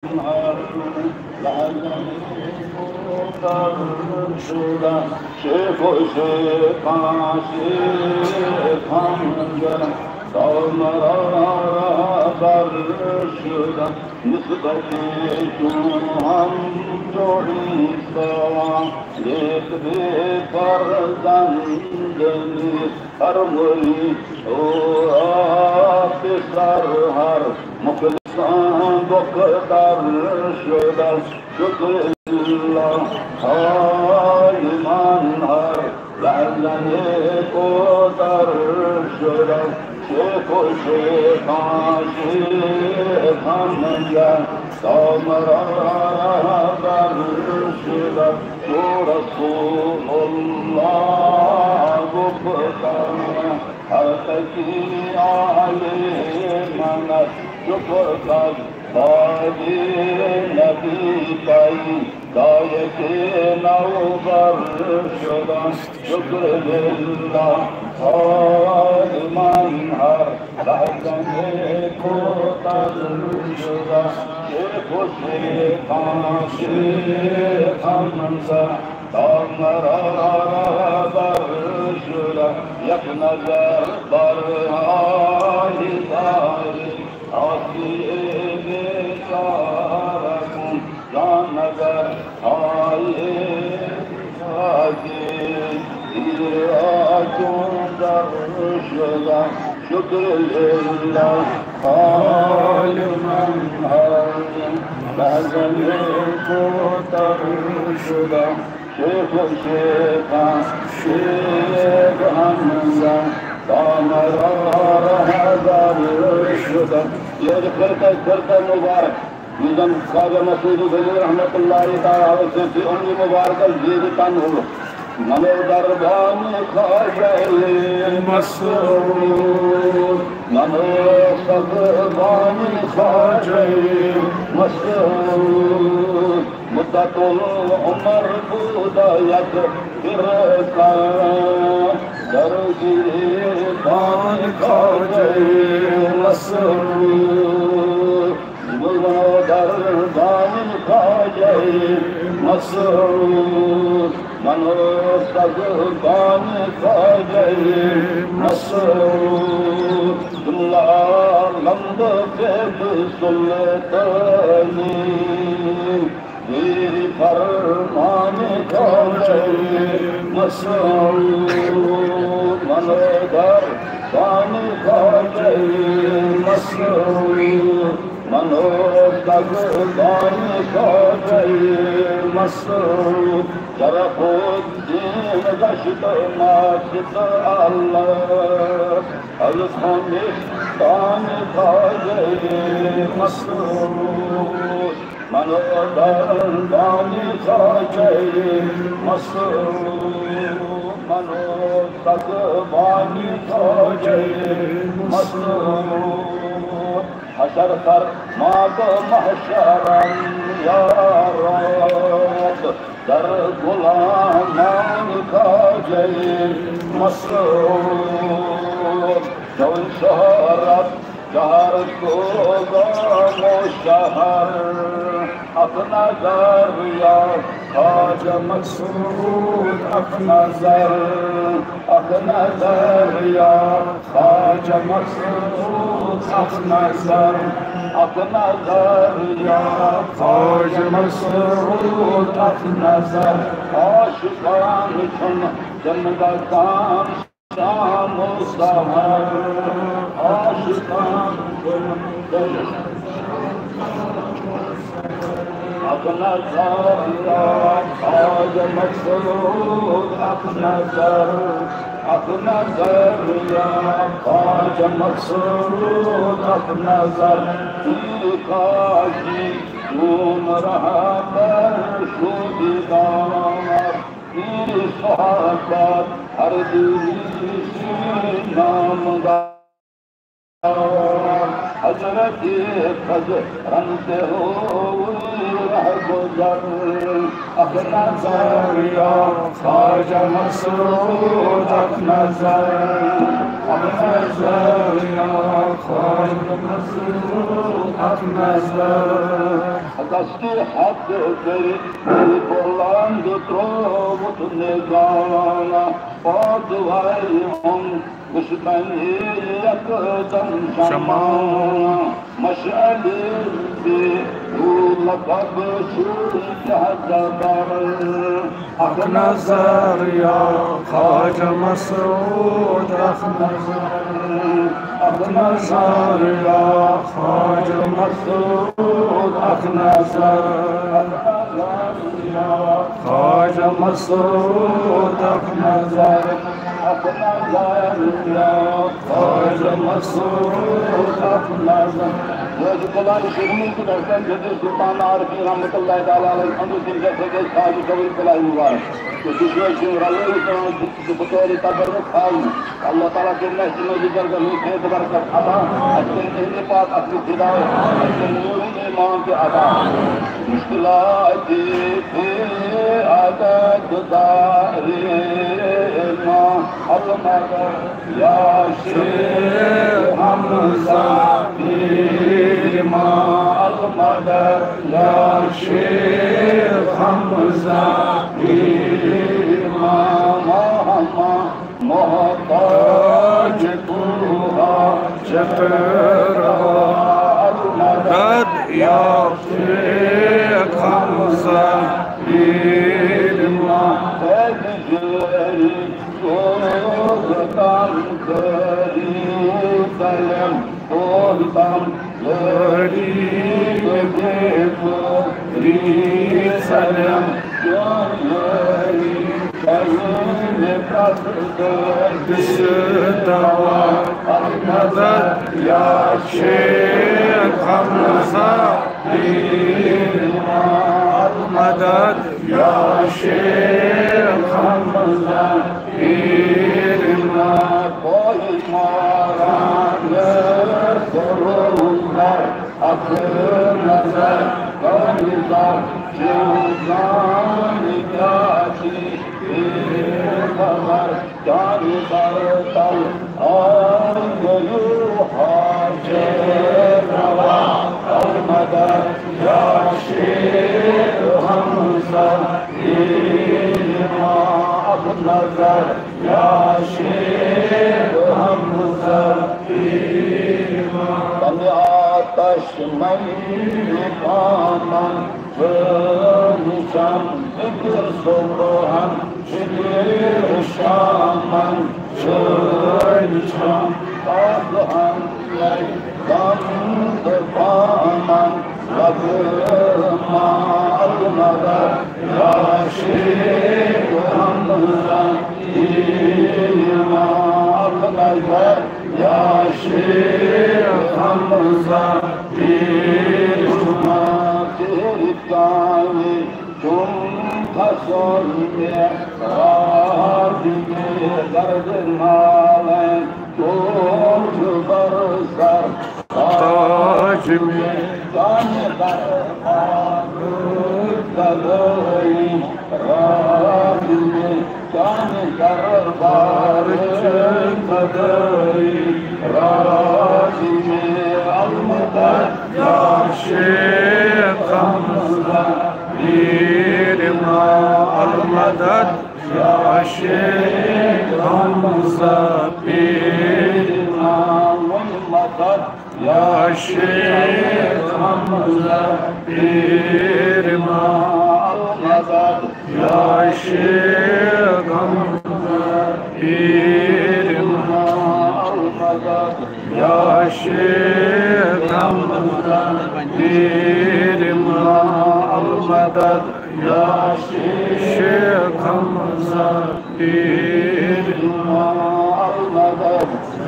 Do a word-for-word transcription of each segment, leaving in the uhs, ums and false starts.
شیخ و شیخان شیخ حمزہ، دامرا رہبر شدہ، نسبت چون ہم جو عیسیٰ، یک بے فرزند نیست، ہر مرید او پسر، ہر مخلص دختر شدہ، شکر اللہ، حال من ہر لحظه کوتر شدم، شیخ و شیخان شیخ حمزه، دامرا رهبر شدم، تو رسول الله گفتم، هر کسی آل من است، شکر کن باد نبی پیدایک نوبر شدم، شکر لله، حال من هر لحظه کوتر شدم، شیخ و شیخان شیخ حمزه، دامرا رهبر شدم، یک نظر بر حال داری، آسیه بیچاره کن، جان اگر آیه آگه، دیر آجون در شدم، شکر لله، حال من هر لحظه کوتر شدم، شیخ و شیخان شیخ حمزه، دامرا رهبر شدم. یه خرقه، خرقه مبارک. یُس زن خواجہ مسعود غنی رحمت اللہ تعالی علیہ سٕنٛدِ عمرِ مبارکس زیٖٹھِتھ تن اوس۔ منو دربان خواجہ مسعود، منو سگبان خواجہ مسعود۔ مدت العمر بود یک فرقه، در گریبان خواجہ مسعود۔ منو دربان خواجہ مسعود، منو سگبان خواجہ مسعود، جمله عالم به فعل سلطانی، زیر فرمان خواجہ مسعود، منو دربان خواجہ مسعود، منو سگبان خواجہ مسعود، شرف الدین گشت مست الله، از خمستان خواجہ مسعود، منو دربان خواجہ مسعود، منو سگبان خواجہ مسعود۔ حشر سر ما به محشرم یا رب، در غلامان خواجہ مسعود، چون شهرت شهر سوزان و شهر، اخ نظر یا خواجہ مسعود، اخ نظر، اخ نظر یا خواجہ مسعود، اخ نظر، اخ نظر یا خواجہ مسعود، اخ نظر۔ عاشقان چون زندگان شام و سحر، عاشقان چون زندگان اخ نظر یا خواجہ مسعود، اخ نظر، اخ نظر یا خواجہ مسعود، اخ نظر۔ ای کاشی چون رهبر شدی دامر، ای صحبت هر دلی نامدار، حضرت خضر رنت هو رهگذر، اخ نظر یا خواجہ مسعود، اخ نظر۔ نظر یا خواجہ مسعود، اکھ نظر۔ دستِ حق کٔرِتھ بُلند ترٛووُتھ نگاہ، پاک وایہِ ہُم وُچھ تَمہِ یکدم شمع۔ شمع۔ مشعلِ بے روح لقب سوی کیٛاہ زبر۔ اکھ نظر یا خواجہ مسعود، اکھ نظر۔ اکھ نظر یا خواجہ مسعود، اکھ نظر۔ خواجہ مسعود، اکھ نظر۔ اکھ نظر یا خواجہ مسعود، اکھ نظر۔ یہِ حظ چھُ کلام شریف تہٕ ڈاکٹر جدید سلطان عارفین رحمۃ اللہ تعالیٰ علیہ سٕنٛدِ سِلسِلَس سۭتۍ أسۍ خواجہ صٲبٕنۍ کلام مبارک۔ تہٕ سُہ چھُ اَسہِ یِم رلٲوِتھ پٮ۪وان بطورِ تبرک تھاونہٕ۔ اللہ تعالیٰ کٔرِنۍ اَسہِ تِمَن بُزرگَن ہٕنٛز فیض برکت عطا، اَسہِ کٔرِنۍ اہلِ پاک اَصلِ فدا، اَسہِ کٔرِنۍ نوٗرِ ایمان تہِ عطا۔ مشکلاتِ بے عدد دارِ ما المدد یا شیخ حمزہ پیر ما المدد یا شیخ حمزہ پیر ما، ما ہما محتاج تو حاجت روا المدد یا شیخ حمزہ پیر ما۔ اے دِلبری سوز تم کری سلم، سوز تم کری بے سلم، کیوں یاری کرنے پس دس دوا۔ المدد یا شیخ حمزہ پیر ما، المدد یا شیخ حمزہ پیر ما۔ کوئی ماران سرور اکھ نظر، کوئی در چون جان کیا چی بے خبر۔ جان در تل آن گلو حاجت روا، المدد یا شیخ حمزہ پیر ما۔ اکھ نظر یا شیخ حمزہ پیر ما۔ تمہِ آتش منٛز پامن وٕچھم، ذِکر صُبحن، ذِکر شامن وٕچھم، تازٕ ہن لگہِ دم تہٕ پامن لگہٕ ما المدد یا شیخ حمزہ پیر ما۔ اکھ نظر یا شیخ حمزہ پیر ما۔ تیرِ کامہِ چُم کھسُن معراج میں، درد نالیں چوٹ بر سر تاج میں۔ چانہِ دربار گدٲیی راج میں، چانہِ دربار گدٲیی راج میں۔ المدد یا شیخ حمزہ پیر ما، المدد یا شیخ حمزہ پیر ما۔ وۄنۍ مدد یا شیخ حمزہ پیر ما۔ المدد یا شیخ حمزہ پیر ما۔ المدد یا شیخ حمزہ پیر ما۔ المدد یا شیخ حمزہ پیر ما۔ المدد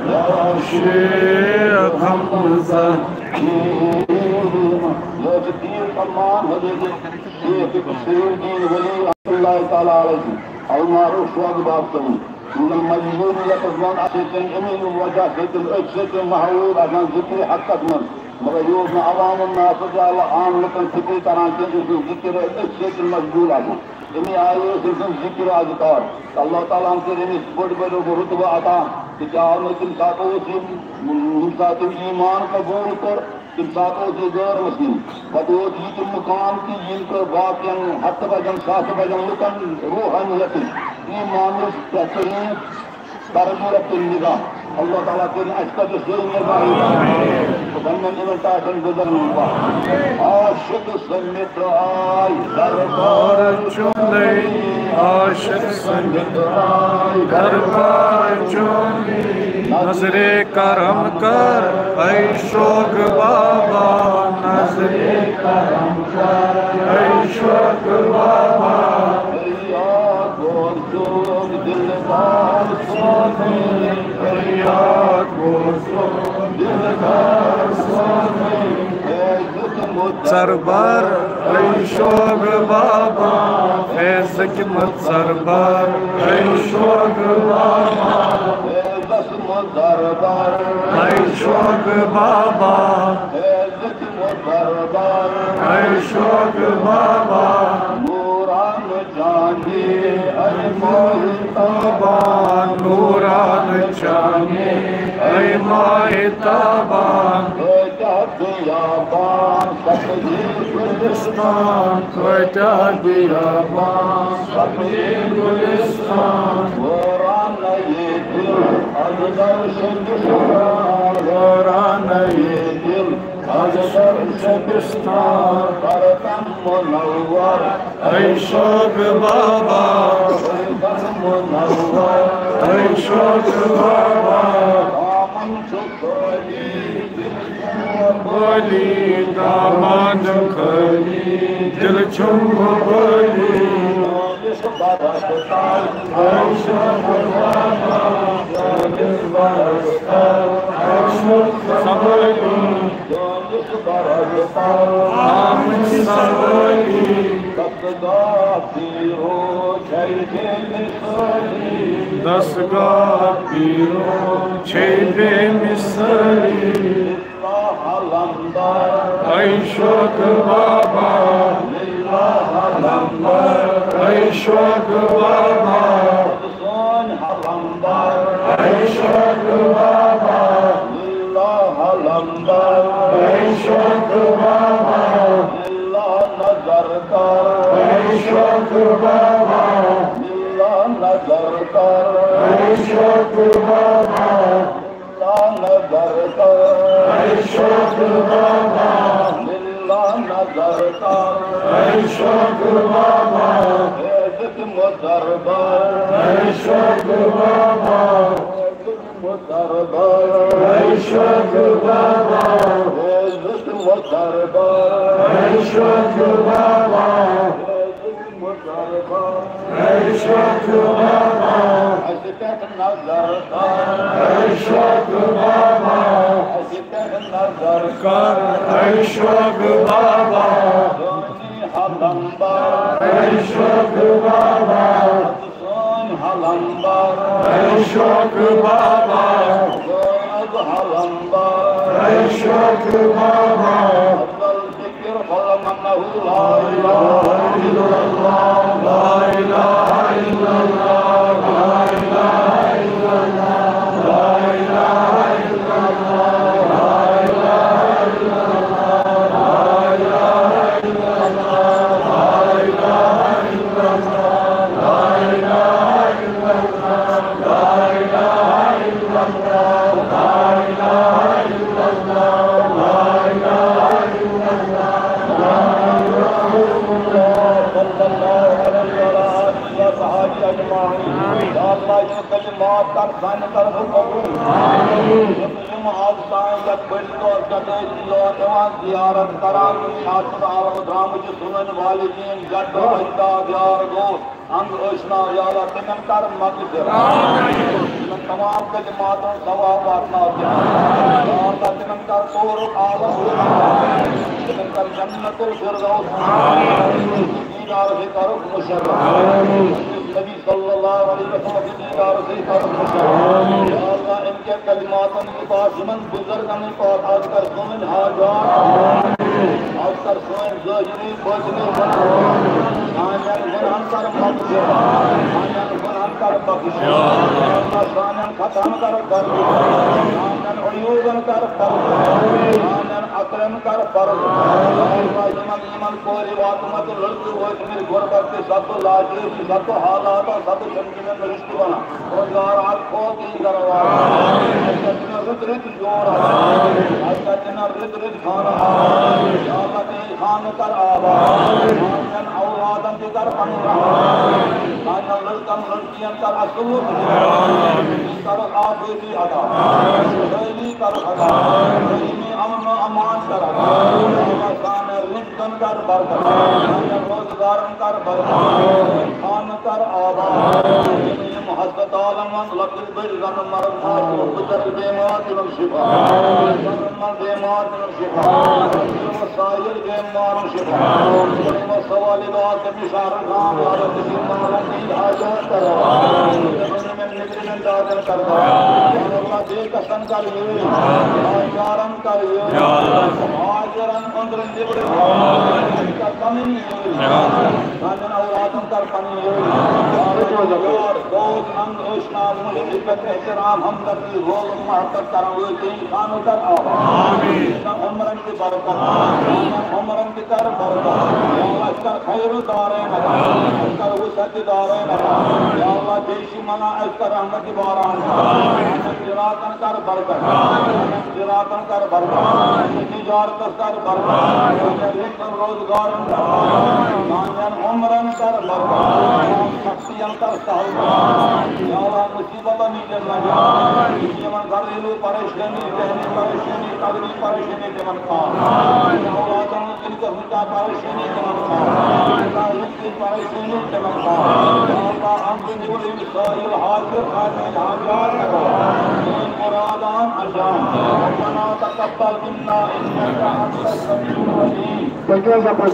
یا شیخ حمزہ پیر ما۔ یہِ حظ چھُ پیٖر سلمان حضرت شیخ سیوطی ولی رحمتہ اللہ تعالیٰ علیہ، المعروف شوق باب تِم۔ یِمن مجبوٗری یَتَس منٛز اَتھ سۭتۍ أمیٖن وجہ سۭتۍ أتھۍ سۭتۍ محبوٗب آسان ذِکرِ حقَس منٛز۔ مگر یہِ اوس نہٕ عوام الناس تہٕ عام لُکن فِکرِ تران کینٛہہ، أمۍ سُنٛد ذِکِر أتھۍ سۭتۍ مشغوٗل آسان۔ اَمی آیہِ اوس أمۍ سُنٛد ذِکِر اذکار۔ اللہ تعالیٰ ہن کٔر أمِس بٔڑۍ بٔڑۍ رُتبہٕ عطا۔ تِکیٛازِ تَمہِ ساتہٕ اوس یہِ، ییٚمہِ ساتہٕ تٔمۍ ایمان قبوٗل کوٚر، تَمہِ ساتہٕ اوس یہِ غٲر مُسلِم۔ پتہٕ ووت یہِ تہِ مُقام کہِ ییٚمہِ کہِ باقین ہتہٕ بجن، ساسہٕ بجن لُکن روحانیتٕچ، ایمانٕچ بہتریٖن تربیت تہٕ نگاہ۔ اللہ تعالیٰ کٔرِنۍ اَسہِ پٮ۪ٹھ یہِ سٲری مہربٲنی۔ تہٕ پننٮ۪ن یِمن ٹاٹھٮ۪ن بُزرگن ہُنٛد پاس۔ عاشق سٔمِتھ آے دربار چُنٕے، عاشق سٔمِتھ آے دربار چُنٕے۔ نظرِ کرم کر اے شوق بابا، نظرِ کرم کر اے شوق بابا۔ فریاد بوزُن دلدار سوزُن، فریاد بوزُن دلدار سوزُن۔ اے دیُتمُت سربر اے شوق بابا، فیضٕکۍ مُت سربر اے شوق بابا۔ فیضس مُت دربار اے شوق بابا، فیضس مُت دربار اے شوق بابا۔ نوران جانے اے ماہ تابان، نوران جانے اے ماہ تابان۔ کٲتیٛاہ بیابان سبزِ گُلستان، کٲتیٛاہ بیابان سبزِ گُلستان۔ وٲران یہِ دِل از در شبستان، وٲران یہِ دِل از در شبستان۔ کر تن منور اے شوق بابا، کر تن منور اے شوق بابا۔ دامن چھُ خٲلی، دِل چھُم خٲلی، دامن چھُ خٲلی، دِل چھُم خٲلی۔ دٲنِش برس تل اے شوق بابا، دٲنِش برس تل اے شوق سوٲلی۔ دٲنِش برس تل آمٕتۍ سوٲلی۔ دستگاہ پیٖرو چھے بے مثٲلی۔ دستگاہ پیٖرو چھے بے مثٲلی۔ للہ علمدار اے شوق بابا، للہ علمدار اے شوق بابا۔ سون علمدار اے شوق بابا، للہ علمدار اے شوق بابا۔ للہ نظر کر اے شوق بابا، للہ نظر کر اے شوق بابا۔ للہ نظر کر اے شوق بابا، للہ نظر کر اے شوق بابا۔ فیض دیُتمُت دربار اے شوق بابا، فیض دیُتمُت دربار اے شوق بابا۔ فیض دیُتمُت دربار اے شوق بابا، فیض دیُتمُت دربار اے شوق بابا۔ اَسہِ پٮ۪ٹھ نظر کر اے شوق بابا، اَسہِ پٮ۪ٹھ نظر کر اے شوق بابا۔ سٲنۍ علمدار اے شوق بابا، سٲنۍ علمدار اے شوق بابا، سٲنۍ علمدار اے شوق بابا۔ افضل ذکر قل من له لا إله إلا الله، لا إله إلا الله، لا إله إلا الله، لا إله إلا الله، لا إله إلا الله، لا إله إلا الله، لا إله إلا الله، لا إله إلا الله، لا إله إلا الله، لا إله إلا الله، لا إله إلا الله، محمد رسول الله صلى الله عليه وعلى آله وصحبه أجمعين۔ یا اللہ، یِم کلمات کر سانہِ طرفہٕ قبول۔ یِم، یِم آز تام یتھ بٔڑِس دۄہس پٮ۪ٹھ ٲسۍ یور یِوان زیارت کران، یِم چھِ آز عالم درٛامٕتۍ، یہِ سون والدین، جدو اجداد، یار دوست، انگ اشنا، یا اللہ، تِمن کر مغفرت۔ تِمن تمام کلماتن ثواب واتناو تِمن۔ یا اللہ، تِمن کر تورُک عالم، تِمن کر جنت الفردوس۔ دیدار سے کرُکھ مشرف۔ نبی صلی اللہ علیہ وسلم کے دیدار سے کرُکھ مشرف۔ یا اللہ، کلماتن پاس، یِمن بزرگن پاس، از کر سٲنۍ حاجات، از کر سٲنۍ ظٲہری باطنی گناہ، سانٮ۪ن گناہن کر مغفرت، سانٮ۪ن گناہن کر بخش، اللہ سانٮ۪ن خطاہن کر درگزر، سانٮ۪ن عیوبن کر درگزر، سانٮ۪ن اثرن کر درگزر۔ اللہ یِمن، یِمن کورِ واتمژٕ لڑکہٕ وٲتمٕتۍ غربت تہٕ ستہٕ لاچٲری، ستہٕ حالات، ستہٕ چھِنہٕ تِمن رشتہٕ بنان۔ روزگار آج کھول دین دروازہ۔ اچھا تمہیں رد رد جوڑ آج۔ اچھا تمہیں رد رد کھانا آج۔ یا اللہ تیری خان کر آباد۔ سانن اولادن تہ کر پنن رحم۔ سانن لڑکن لڑکین کر اصل۔ کر آبادی ادا۔ خیلی کر ادا۔ خیلی امن و امان کر ادا۔ یا اللہ سانن رزقن کر برکت۔ سانن روزگارن کر برکت۔ خان کر آباد۔ یِم ہسپتالن منٛز لۄکٕٹۍ بٔڑۍ زنہٕ مرد آسن، بُزرگ بیمار تِمن شفا۔ زنہٕ مرد بیمار تِمن شفا۔ یِم سٲیِل بیمارن شفا۔ یِم سوالِ دعا تٔمِس شہر خان والا تٔمِس مالن ہٕنٛدۍ حاجات کرو۔ یِمن نیٚبرِمٮ۪ن دادٮ۪ن کر دعا۔ یا اللہ بے کسن کر یٲرۍ۔ لاچارن کر یٲرۍ۔ حاجرن أنٛدرٕ نیٚبرٕ کر پنٕنۍ یٲرۍ۔ سانٮ۪ن اولادن کر پنٕنۍ یٲرۍ۔ یار، دوست، انگ، اشنا، محب، عزت، احترام، ہمدردی، رول، محبت کرن وٲلۍ تِہنٛدۍ خانہٕ کر آباد۔ عمرن تہِ برکت، عمرن تہِ کر برکت۔ یا اللہ، اَسہِ کر خیر دارین عطا، اَسہِ کر وسعت دارین عطا۔ یا اللہ، بیٚیہِ چھِ منان اَسہِ کر رحمت باران۔ زراعتن کر برکت، زراعتن کر برکت، تجارتس کر برکت، روزگارن کر برکت، سانٮ۪ن عمرن کر برکت، سختین کر سہل۔ یا اللہ، مصیبتن نِش دِ نجات۔ یِمن گھریلو پریشانی، ذہنی پریشانی، قلبی پریشانی تِمن کم۔ اولادن ہٕنٛز کُنہِ قٕسمٕچ کانٛہہ پریشانی تِمن کم۔ کانٛہہ رِزقٕچ پریشانی تِمن کم۔ یا اللہ، انٛدرٕ نیٚبرٕ یِم سٲیِل حاضر، سانہِ حاجات کرو۔ سٲنۍ مُرادان انجام۔ ربنا تقبل منا انك انت السميع العليم۔ تُہۍ کیٛازِ اَپٲرۍ